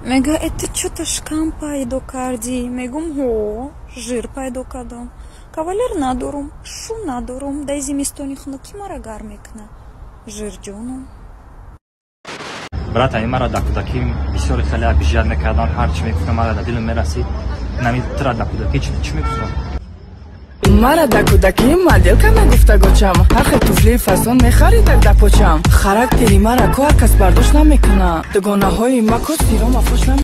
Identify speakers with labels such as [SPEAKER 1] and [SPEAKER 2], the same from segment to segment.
[SPEAKER 1] Мега, это чё-то шкам пайдо кардӣ. Мегум, ҳо, жир пайдо кардам. Кавалер надорум, шу надорум. Дар зимистони хунукӣ мара гарм мекунад. Жирҷонум.
[SPEAKER 2] Брат, ами мара дар кӯдакӣ бисёре хеле обижать мекардам. Ҳар чӣ мегуфтам, мара дар дилам мерасид. Нами тра дар кӯдакӣ чӣ мегуфтам?
[SPEAKER 3] Мара дар кӯдакӣ моделка мегуфта гочам. Ҳар хел туфлии фасон мехаридак дар почам. Характери мара ко ҳар кас бардошт намекунад. Дугонаҳои ма ко сирома фош нам.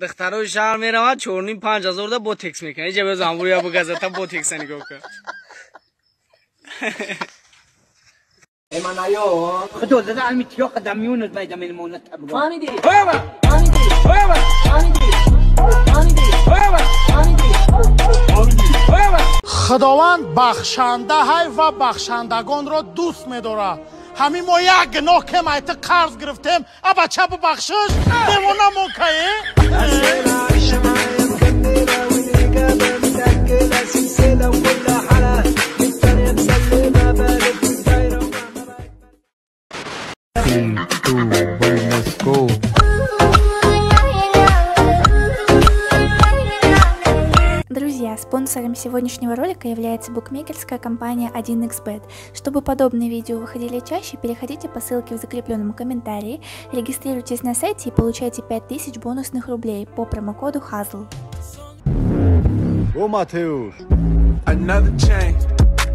[SPEAKER 4] Духтарои шаҳр меравад, 4,5-5 ҳазор да ботекс мекунад. Иҷа бе замбурия бу газета ботекса нигоҳ кун.
[SPEAKER 5] Худованд бахшанда ҳай ва бахшандагонро дӯст медорад. Ҳамин мо як гуноҳ кем айти қарз гирифтем, а бача бубахшиш, девона мокае.
[SPEAKER 6] Друзья, спонсором сегодняшнего ролика является букмекерская компания 1xBet. Чтобы подобные видео выходили чаще, переходите по ссылке в закрепленном комментарии, регистрируйтесь на сайте и получайте 5000 бонусных рублей по промокоду HAZL.
[SPEAKER 7] О, Матеуш!
[SPEAKER 8] Another chain.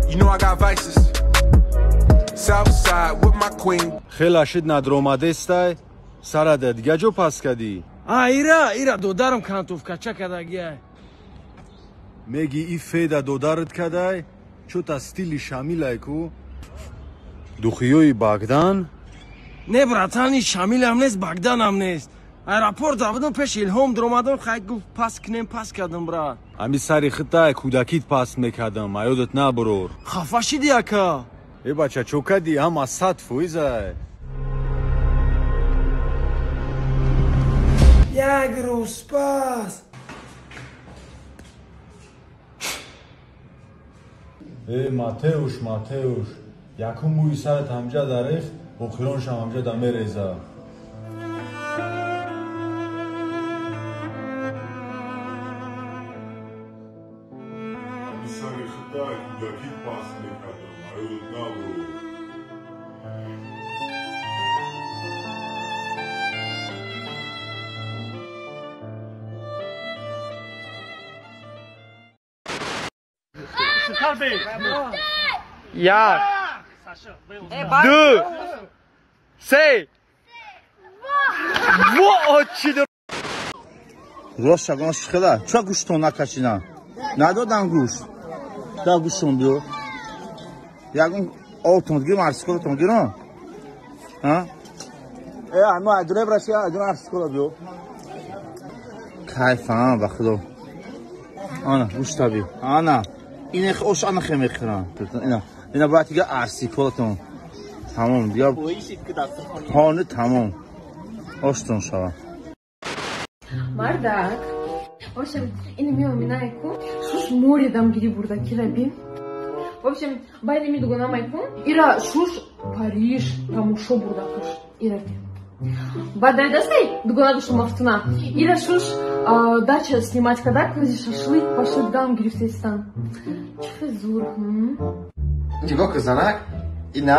[SPEAKER 8] You know I got vices. Southside with my queen.
[SPEAKER 7] Хела шид надромадестай, сарада дига ҷо пас кадӣ?
[SPEAKER 4] А, ира, ира, додарам кантовкача кадагия.
[SPEAKER 7] Меги и феда додарат кадай, чӯта стили Шамилай ку? Духиёи Багдан?
[SPEAKER 4] Не, братан, и Шамилам нест, Багданам нест. Аэропорт будам, пеш Илҳом дуромадам, хай гуфт пас кунем, пас кардам, брат.
[SPEAKER 7] Ами сари хитай кӯдакит пас мекардам, аёдат набурор.
[SPEAKER 4] Хафа шиди, ака?
[SPEAKER 7] Э, бача, чо кадӣ? Ҳама 100%.
[SPEAKER 4] Як рӯз пас.
[SPEAKER 7] Э, Матеуш, Матеуш, якум мӯи сарат ҳамҷа дарехт, охироншам ҳамҷа да мереза.
[SPEAKER 8] Ами сари хитай кӯдакит пас мекардам, аёдат набурор.
[SPEAKER 9] Як, ду, се, во очи.
[SPEAKER 10] Рост шагон шихела, ча гӯштон накашидан? Надодан гӯшт. Да гӯштон биё. Ягон обтон гирам, арсиколатон гирам. Ҳа? Э, ано айдуне браши, айдуне арсикола биё. Кайфам, ба худо. Ана, гӯшта би. Ана. Ине ош ана хе мехӯрам. Ина, ина бояд дига арсиколатон. Тамом, дига. Ҳони тамом. Оштон шава.
[SPEAKER 11] Мардак. В общем, ини меоминайку, шуш море дамгирӣ бурда кираби. В общем, байни ми дугонамайку, ира шуш Париж тамошо бурда куш. Ира би. Баъд дайдасай дугона душу мафтуна. Ира шуш дача снимать када кӯзи шашлык пашлык дам гирифтестан. Чӣ зур.
[SPEAKER 12] Нигоҳ кун, занак, ина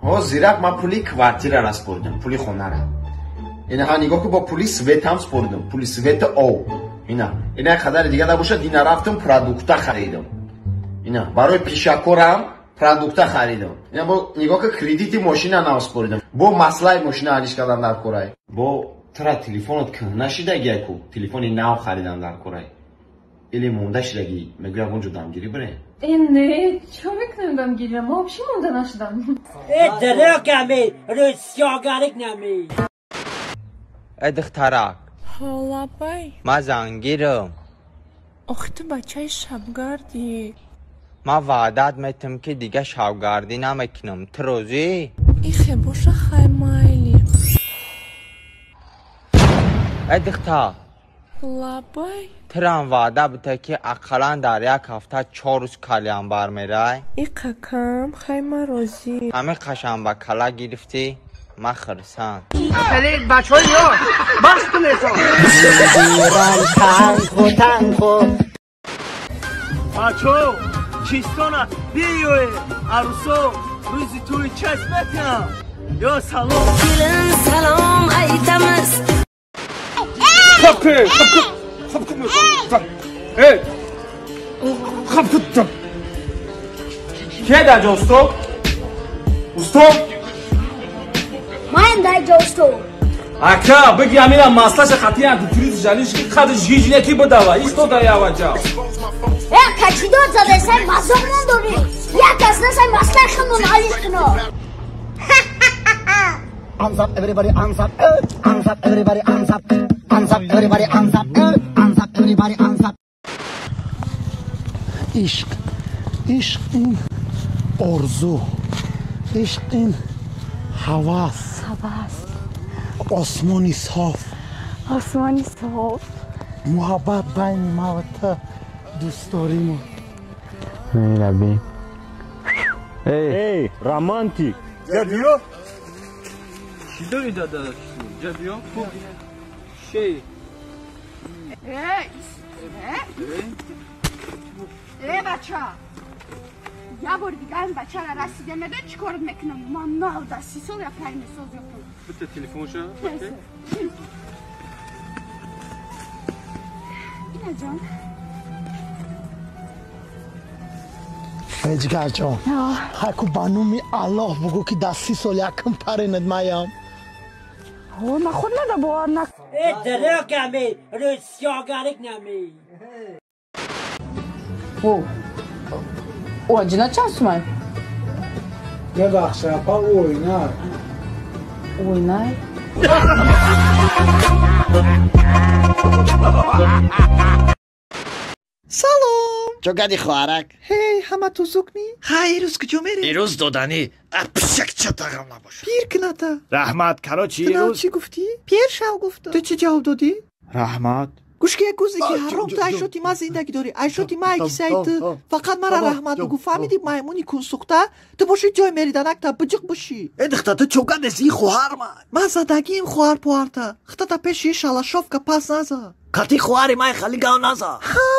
[SPEAKER 12] ҳозирак ман пули квартирара спордам, пули хонара. Ина ҳа нигоҳ кун, бо пули светам спордам, пули света об. Ина, ина қадари дига набошад, ина рафтам продукта харидам. Ина барои пишакорам продукта харидам. Ина бо нигоҳ кун, кредити мошина нав спордам. Бо маслаи мошина алиш кардам дар корай. Бо тра телефонат кӯҳна шидагия ку, телефони нав харидам дар корай. Или монда шидагӣ, мегӯя ягон ҷо дамгирӣ бире.
[SPEAKER 11] Э, не, чо мекунем дамгирӣ? Ма вообще монда нашудам.
[SPEAKER 13] Э, дурӯғ рӯзсиёгарик нами.
[SPEAKER 9] Э, духтарак.
[SPEAKER 3] Ҳолабай.
[SPEAKER 9] Ман зангирам.
[SPEAKER 3] Охи ту бачаи шабгардӣ.
[SPEAKER 9] Ман ваъдат метам ки дига шавгардӣ намекунам. Ту розӣ?
[SPEAKER 11] Ихе боша, хай майли.
[SPEAKER 9] Э духтар.
[SPEAKER 11] Лабай.
[SPEAKER 9] Тирам ваъда бита ки ақаллан дар як ҳафта 4 рӯз калям бармерай.
[SPEAKER 11] Иқа кам, хай ман розӣ.
[SPEAKER 9] Ҳамин қашан ба кала гирифтӣ, ман хурсанд.
[SPEAKER 13] Хеле бачаҳои ё бас кунед. Танхо танхо.
[SPEAKER 4] Бачо, чистона биёе, арусо, рӯзи тӯи чашм метиҳам. Ё салом.
[SPEAKER 14] Келин салом айтамиз.
[SPEAKER 8] Хапке, хапке, хапке. Эй! Хапке. Ке даҷа устод? Устод?
[SPEAKER 15] Ман даҷа устод.
[SPEAKER 8] Ака, бигӣ амира маслаша хатиян дутурис жалиш ки қадр жижне ки бидава. Истода яваҷа.
[SPEAKER 15] Э, качидод задесай мазоқ надорӣ. Як кас насай маслаи химон алиш куно.
[SPEAKER 16] Arms up, everybody, arms up. Arms up, everybody, arms up. Arms up, everybody, arms up. Arms up, everybody, arms up.
[SPEAKER 5] Ишқ, ишқ ин орзу, ишқ ин ҳавас,
[SPEAKER 1] ҳавас,
[SPEAKER 5] осмони соф,
[SPEAKER 1] осмони соф,
[SPEAKER 5] муҳаббат байни ма ва ту, дӯстдоримон.
[SPEAKER 2] Раби.
[SPEAKER 7] Эй, романтик. Ҷабиё?
[SPEAKER 4] Чӣ дорӣ дада? Ҷабиё? Шей.
[SPEAKER 17] Э, бача. Я бор дигар ин бачаро расида медод, чӣ кор мекунам? Ман нав да 30 сол я пармесоз ёфтам.
[SPEAKER 4] Бита телефонша.
[SPEAKER 17] Ина ҷон.
[SPEAKER 5] Ҷигарҷон, ҳайку ба номи Аллоҳ бугӯ ки дар 30 сол якм паренат маям.
[SPEAKER 17] Ман худ нада бовар нак.
[SPEAKER 13] Э, дурӯғ ами, рӯзсиёгарик нами.
[SPEAKER 3] О, ҷина чанд сумай?
[SPEAKER 5] Бебахш, апа, ойнай.
[SPEAKER 3] Ойнай?
[SPEAKER 18] Салом. Чо кади хоҳарак?
[SPEAKER 19] Ҳей, ҳама тузук ми?
[SPEAKER 18] Ҳа, ирӯз куҷо мерем?
[SPEAKER 20] Ирӯз доданӣ пишак чатағам набошад.
[SPEAKER 19] Пир кината.
[SPEAKER 20] Раҳмат, короче,
[SPEAKER 19] Ту нав
[SPEAKER 20] ирӯз
[SPEAKER 19] чӣ гуфтӣ? Пир шав гуфта. Ту чӣ ҷавоб додӣ?
[SPEAKER 20] Раҳмат.
[SPEAKER 19] Гӯш ки як гӯзе ки ҳаром, ту айшоти ма зиндагӣ дорӣ, айшоти ма айкисаи ту. Фақат мара раҳмат бугӯ, фаҳмидӣ, маймуни кунсӯхта? Ту бошӣ ҷой мериданакта биҷиқ бошӣ.
[SPEAKER 18] Э, духта, ту чо кадеси? Ин хоҳар ман.
[SPEAKER 19] Ман задагиим хоҳар пуарта. Хитата пеши шалашовка пас наза.
[SPEAKER 18] Кати хоҳари май хали гав наза.
[SPEAKER 19] Ҳа?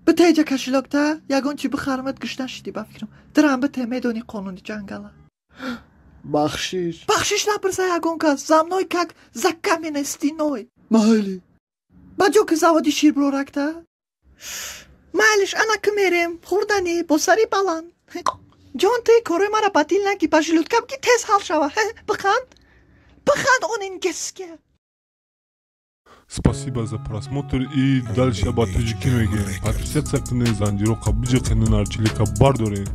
[SPEAKER 19] Битеҷа кашилокта, ягон чӣ бихарамат гушна шидӣ ба фикрам. Дирам бите, медонӣ қонуни ҷангала.
[SPEAKER 18] Бахшиш.
[SPEAKER 19] Бахшиш напурса ягон кас. За мной как за каменной стеной.
[SPEAKER 18] Майли.
[SPEAKER 19] Ба ҷо ки заводи шир бироракта? Майлиш, ана ки мерем, хӯрданӣ, бо сари баланд. Ҷон, ту корои мара ба дил наги, ба желудкам ки тез ҳал шава. Биханд. Биханд он ин геске.
[SPEAKER 7] Спасибо за просмотр и дальше ба тоҷикӣ мегӯем. Подписаться кунед, занҷироқа биҷиқенед, нарчилика бардоред.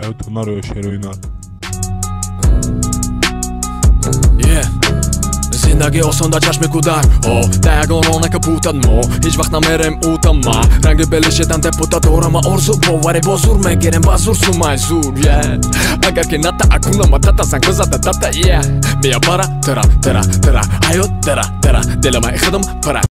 [SPEAKER 7] Аёто нароя шероина.
[SPEAKER 21] Зиндагӣ осон дар чашми кӯдак. О, да ягон ронака путад, мо ҳеҷ вақт намерем утама. Ранги белишедан депутат дорама, орзу боварӣ бо зур мегирем, ба зур сумай зур. Агар ки ната акунама тата занг бизада тата. Мия бара тара тара тара ҳаёт тара тара дилама худам пара.